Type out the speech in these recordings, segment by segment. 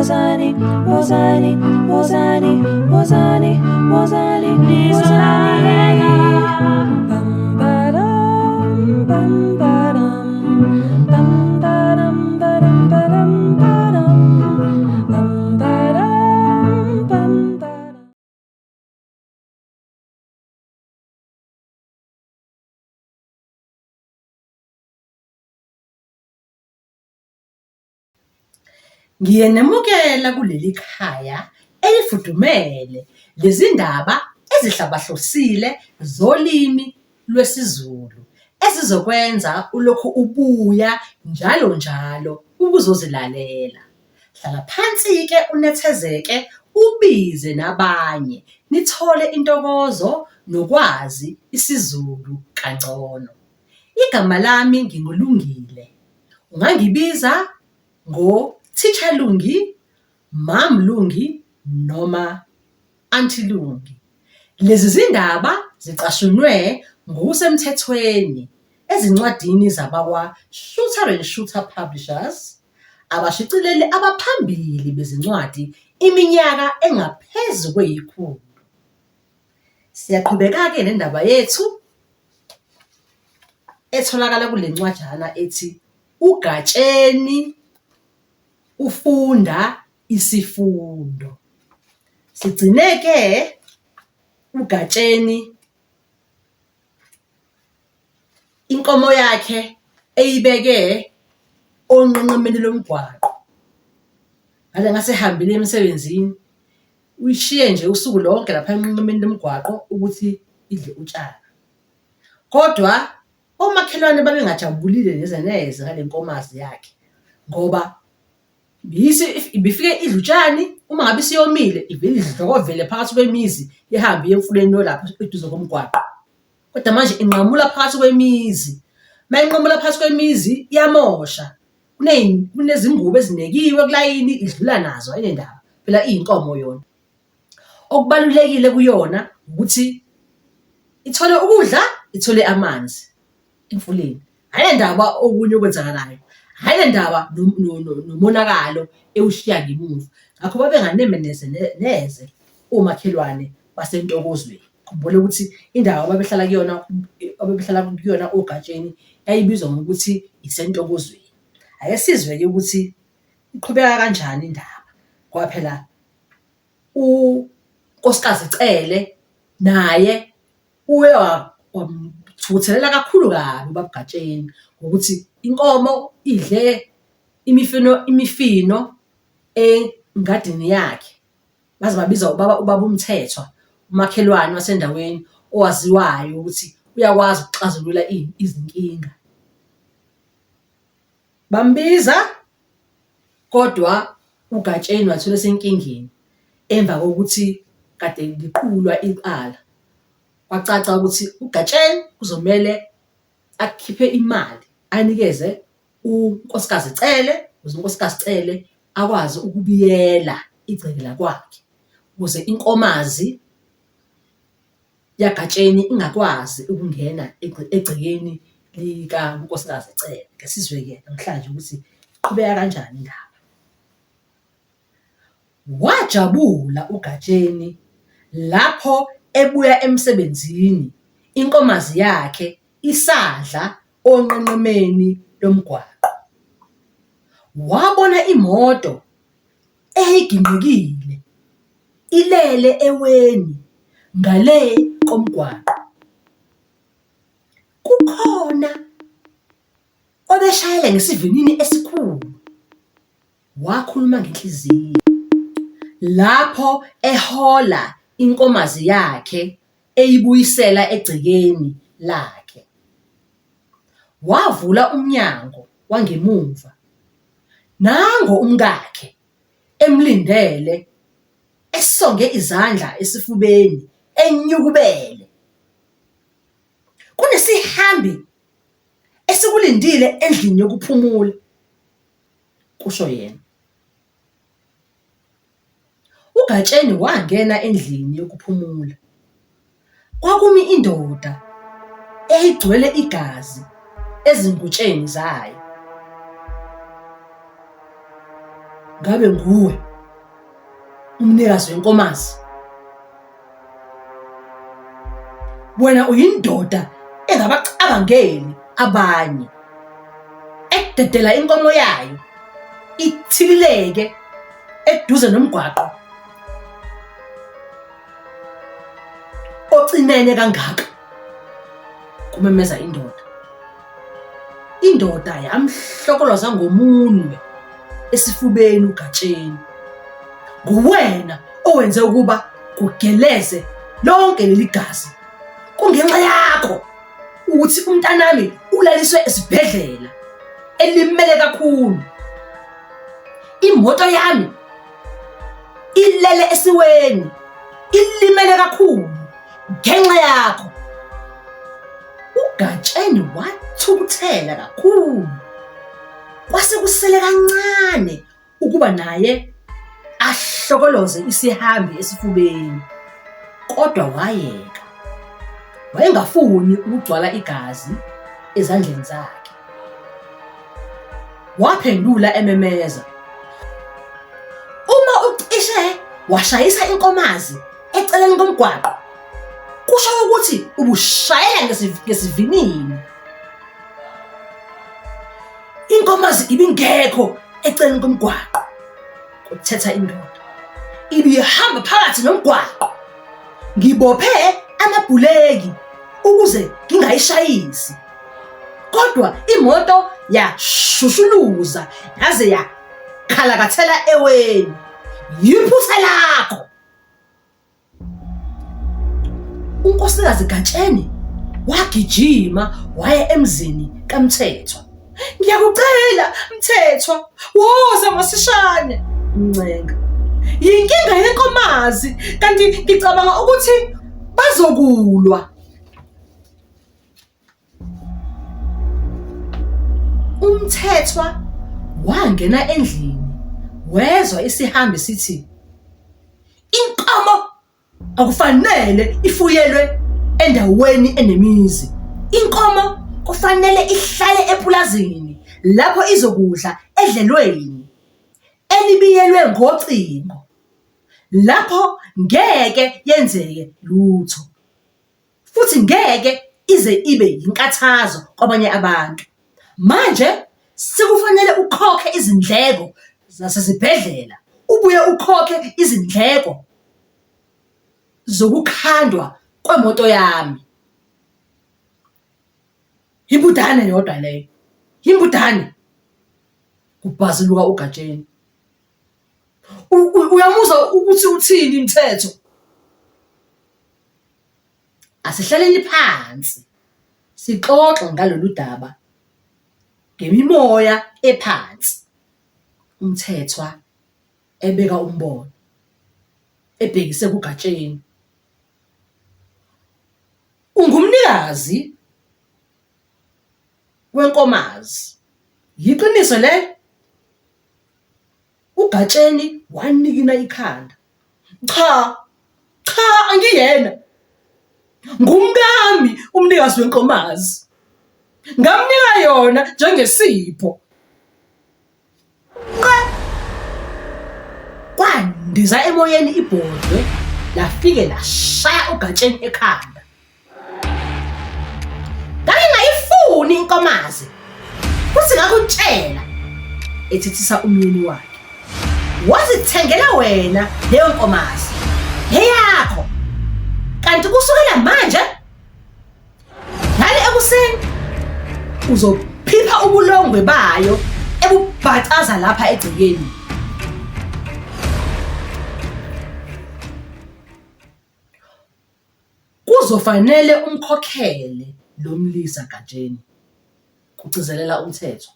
Wozani, wozani, wozani, wozani, wozani, nizolalela. Bam ba-dum, bam ba-dum, bam ba-dum, ba-dum, ba-dum, ba-dum, bam ba-dum, bam ba-dum. Ngiyenemukela kuleli khaya elifudumele lezindaba ezihlabahlosile zolimi lwesiZulu ezizokwenza ulokhu ubuya njalo njalo ukuzozilalela. Hlala phansi-ke unethezeke ubize nabanye nithole intokozo nokwazi isiZulu kangcono. Igama lami nginguLungile, ungangibiza ngo-Teacher Lungi, Mam Lungi noma Aunty Lungi. Lezi zindaba zicashunwe ngokusemthethweni ezincwadini zabakwa-Shuter and Shooter Publishers, abashicileli abaphambili bezincwadi iminyaka engaphezu kweyikhulu. Siyaqhubeka-ke nendaba yethu etholakala kule ncwajana ethi uGatsheni ufunda isifundo. Sigcine-ke uGatsheni inkomo yakhe eyibeke onqenqemeni lomgwaqo. Ngale ngase ehambile emsebenzini, uyishiye nje usuku lonke lapha enqenqemeni lomgwaqo ukuthi idle utshani. Kodwa omakhelwane babengajabulile neze neze ngale nkomazi yakhe ngoba ibifike idle utshani, uma ngabe isiyomile ivele idlokovele phakathi kwemizi ihambe iye emfuleni lo lapha eduze komgwaqo. Kodwa manje inqamula phakathi kwemizi, uma inqamula phakathi kwemizi iyamosha. Kunezingubo ezinekiwe kulayini idlula nazo ayinendaba, phela iyinkomo yona. Okubalulekile kuyona ukuthi ithole ukudla, ithole amanzi emfuleni. Ayinandaba okunye okwenzakalayo, ayinandaba nomonakalo ewushiya ngemuva. Ngakho babenganeme neze neze omakhelwane baseNtokozweni. Khumbula ukuthi indawo ababehlala kuyona, ababehlala kuyona oGatsheni yayibizwa ngokuthi iseNtokozweni. Ake sizwe-ke ukuthi iqhubeka kanjani indaba ngoba phela uNkosikazi Cele naye uye wamthukuthelela kakhulu kabi uBab'Gatsheni ngokuthi inkomo idle imifino, imifino engadini yakhe. Baze babiza ubaba, ubaba uMthethwa, umakhelwane wasendaweni owaziwayo ukuthi uyakwazi ukuxazulula izinkinga. Bambiza kodwa uGatsheni wathola esenkingeni emva kokuthi kade liqulwa icala. Kwacaca ukuthi uGatsheni kuzomele akhiphe imali anikeze uNkosikazi Cele ukuze uNkosikazi Cele akwazi ukubiyela igceke lakwakhe ukuze inkomazi yaGatsheni ingakwazi ukungena egcekeni likaNkosikazi Cele. Ke sizwe-ke namhlanje ukuthi iqhubeka kanjani indaba. Wajabula uGatsheni lapho ebuya emsebenzini inkomazi yakhe isadla onqenqemeni lomgwaqo. Wabona imoto eyayigingqikile ilele eweni ngale komgwaqo. Kukhona obeshayela ngesivinini esikhulu, wakhuluma ngenhliziyo lapho ehola inkomazi yakhe eyibuyisela egcekeni lakhe. Wavula umnyango wangemuva, nango umkakhe emlindele esonge izandla esifubeni enyukubele. Kunesihambi esikulindile endlini yokuphumula, kusho yena. UGatsheni wangena endlini yokuphumula. Kwakumi indoda eyayigcwele igazi ezingutsheni zayo. Ngabe nguwe? Umnikazi wenkomazi. Wena uyindoda engabacabangeli abanye. Ededela inkomo yayo ithilileke eduze nomgwaqo ocinene kangaka, kumemeza indoda. Indoda yamhlokoloza ngomunwe esifubeni uGatsheni. Nguwena owenze ukuba kugeleze lonke leli gazi. Kungenxa yakho ukuthi umntanami ulaliswe esibhedlela elimele kakhulu. Imoto yami ilele esiweni, ilimele kakhulu ngenxa yakho. UGatsheni wathukuthela kakhulu. Kwase kusele kancane ukuba naye ahlokoloze isihambi esifubeni, kodwa wayeka. Wayengafuni ukugcwala igazi ezandleni zakhe. Waphendula ememeza, Uma ucishe washayisa inkomazi eceleni komgwaqo, kusho ukuthi ubushayela ngesivinini. Inkomazi ibingekho eceleni komgwaqo, kuthetha indoda. Ibihamba phakathi nomgwaqo. Ngibophe amabhuleki ukuze ngingayishayisi. Kodwa imoto yashushuluza yaze yakhalakathela eweni. Yiphutha lakho. UNkosikazi Gatsheni wagijima waya emzini kaMthethwa. Ngiyakucela Mthethwa, woza masishane, mncenga. Yinkinga yenkomazi kanti ngicabanga ukuthi bazokulwa. UMthethwa wangena endlini wezwa isihambi sithi inkomo akufanele ifuyelwe endaweni enemizi. Inkomo kufanele ihlale epulazini lapho izokudla edlelweni elibiyelwe ngocingo. Lapho ngeke yenzeke lutho futhi ngeke ize ibe yinkathazo kwabanye abantu. Manje sekufanele ukhokhe izindleko zasezibhedlela, ubuye ukhokhe izindleko zokukhandwa kwemoto yami. Imbudane yodwa leyo, imbudane, kubhazuluka uGatsheni. Uyamuzwa ukuthi uthini mthetho? Asihlaleni phansi sixoxe ngalolu daba ngemimoya ephansi, uMthethwa ebeka umbono ebhekise kuGatsheni. Ungumnikazi wenkomazi, yiqiniso lelo? UGatsheni wanikina ikhanda. Cha, cha angiyena. Ngumkami umnikazi wenkomazi. Ngamnika yona njengesipho. Nqe! Kwandiza emoyeni ibhodwe lafike lashaya uGatsheni ekhanda. Ngangingayifuni inkomazi futhi ngakutshela, ethethisa umyeni wakhe. Wazithengela wena leyo nkomazi, eyakho. Kanti kusukela manje ngale ekuseni uzophipha ubulongwe bayo ebubhacaza lapha egcekeni. Kuzofanele umkhokhele lo mlisa Gatsheni, kugcizelela uMthethwa.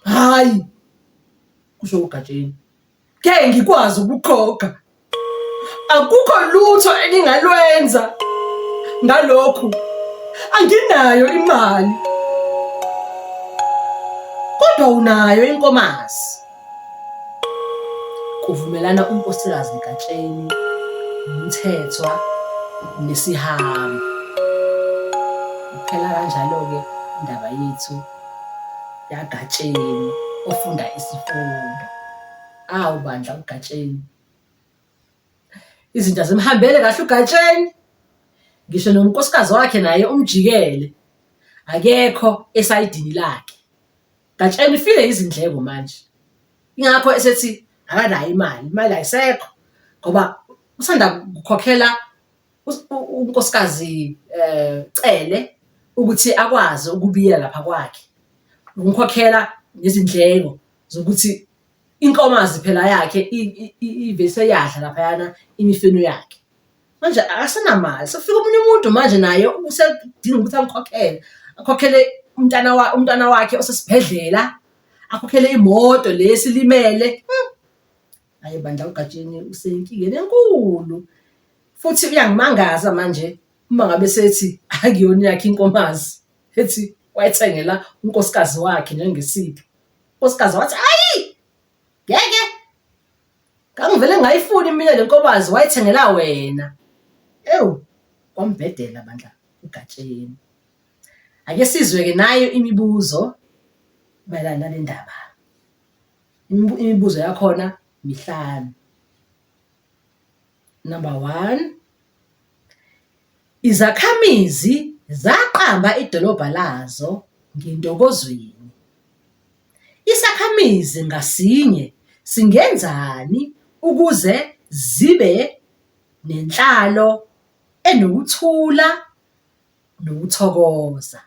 Hhayi, kusho uGatsheni, ngeke ngikwazi ukukhokha. Akukho lutho engingalwenza ngalokhu. Anginayo imali. Kodwa unayo inkomazi. Kuvumelana uNkosikazi Gatsheni noMthethwa nesihambi. Iphela kanjalo-ke indaba yethu yaGatsheni ofunda isifundo. Awu bandla uGatsheni. Izinto azimhambele kahle uGatsheni. Ngisho nonkosikazi wakhe naye umjikele. Akekho esayidini lakhe. Gatsheni ufile izindleko manje. Ingakho esethi akanayo imali, imali ayisekho ngoba usanda kukhokhela uNkosikazi Cele ukuthi akwazi ukubiyela lapha kwakhe. Ukumkhokhela nezindleko zokuthi inkomazi phela yakhe ivele seyadla laphayana imifino yakhe. Manje akasenamali, sekufika omunye umuntu manje naye usedinga ukuthi amkhokhele, akhokhele umntana umntwana wakhe osesibhedlela, akhokhele imoto le esilimele. Hhayi bandla uGatsheni usenkingeni enkulu. Futhi uyangimangaza manje uma ngabe sethi akuyona yakhe inkomazi, ethi wayithengela unkosikazi wakhe njengesipho. Unkosikazi wathi ayi ngeke, ngangivele ngayifuni mina le nkomazi wayithengela wena. Ewu, kwambhedela bandla uGatsheni. Ake sizwe-ke nayo imibuzo mayelana nale ndaba. Imibuzo yakhona mihlanu. Number one, izakhamizi zaqamba idolobha lazo ngentokozweni. Isakhamizi ngasinye singenzani ukuze zibe nenhlalo enokuthula nokuthokoza?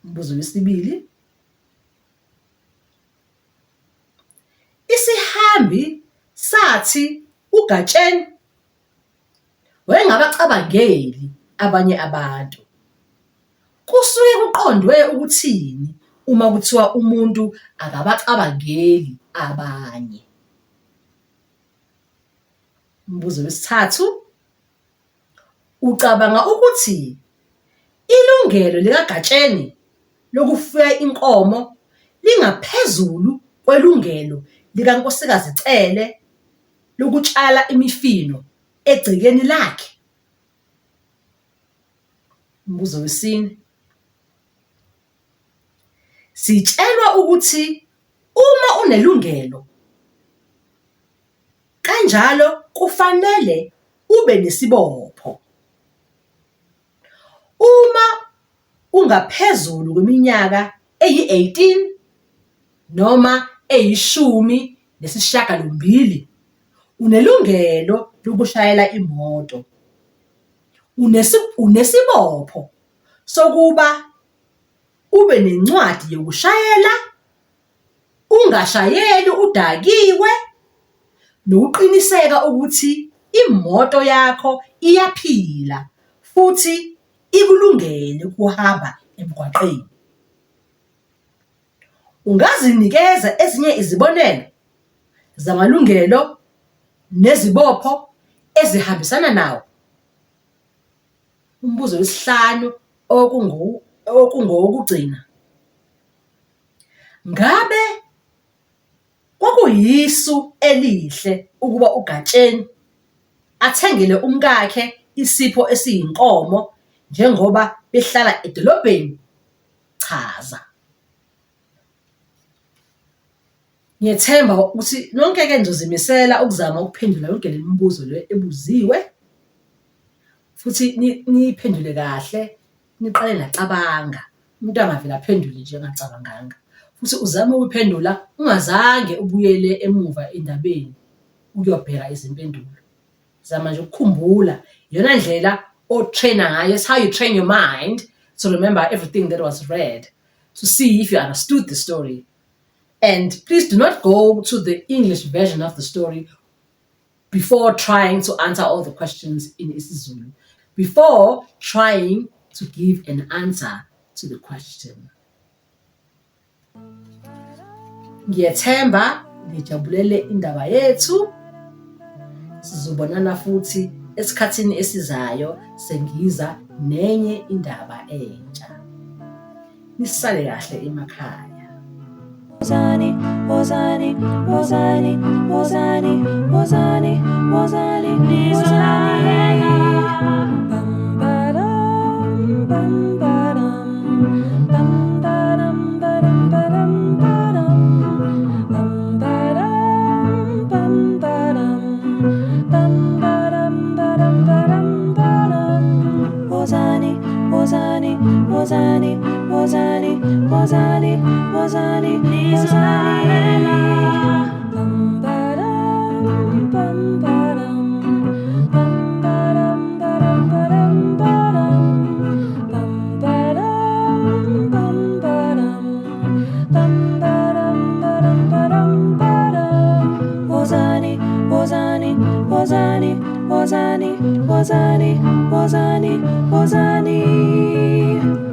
Umbuzo wesibili, Isihambi sathi uGatsheni wayengabacabangeli abanye abantu. Kusuke kuqondwe ukuthini uma kuthiwa umuntu akabacabangeli abanye? Umbuzo wesithathu, Ucabanga ukuthi ilungelo likaGatsheni lokufuya inkomo lingaphezulu kwelungelo likaNkosikazi Cele lokutshala imifino egcekeni lakhe? Umbuzo wesine, Sitshelwa ukuthi uma unelungelo Kanjalo kufanele ube nesibopho. Uma ungaphezulu kweminyaka eyi-18 noma eyi-18, unelungelo lokushayela imoto. Unesibopho sokuba ube nencwadi yokushayela, ungashayeli udakiwe, nokuqiniseka ukuthi imoto yakho iyaphila futhi ikulungele ukuhamba emgwaqeni. Ungazinikeza ezinye izibonelo zamalungelo nezibopho ezihambisana nawo? Umbuzo wesihlanu okungowokugcina, Ngabe kwakuyisu elihle ukuba uGatsheni athengele umkakhe isipho esiyinkomo njengoba behlala edolobheni? Chaza. Ngiyethemba ukuthi nonke-ke nizozimisela ukuzama ukuphendula yonke le mibuzo le ebuziwe futhi niyiphendule kahle, niqale nacabanga. Umuntu angavele aphendule nje engacabanganga. Futhi uzame ukuphendula ungazange ubuyele emuva endabeni ukuyobheka izimpendulo. Zama nje ukukhumbula, iyona ndlela o-train-a ngayo, it's how you train your mind to remember everything that was read, to see if you understood the story. And please do not go to the English version of the story before trying to answer all the questions in isiZulu, before trying to give an answer to the question. Ngiyethemba nijabulele indaba yethu. Sizobonana futhi esikhathini esizayo sengiza nenye indaba entsha. Nisale kahle emakhaya. Wozani, wozani, wozani, wozani, wozani, wozani, nizolalela. Bam ba-dum, bam ba-dum, bam ba-dum, ba-dum, ba-dum, ba-dum, bam ba-dum, bam ba-dum. wozani, nizolalela. Bam ba-dum, bam ba-dum, bam ba-dum, ba-dum, ba-dum, ba-dum, bam ba-dum, bam ba-dum, bam ba-dum, ba-dum, ba-dum, ba-dum. Wozani, wozani, wozani, wozani, wozani, wozani, wozani.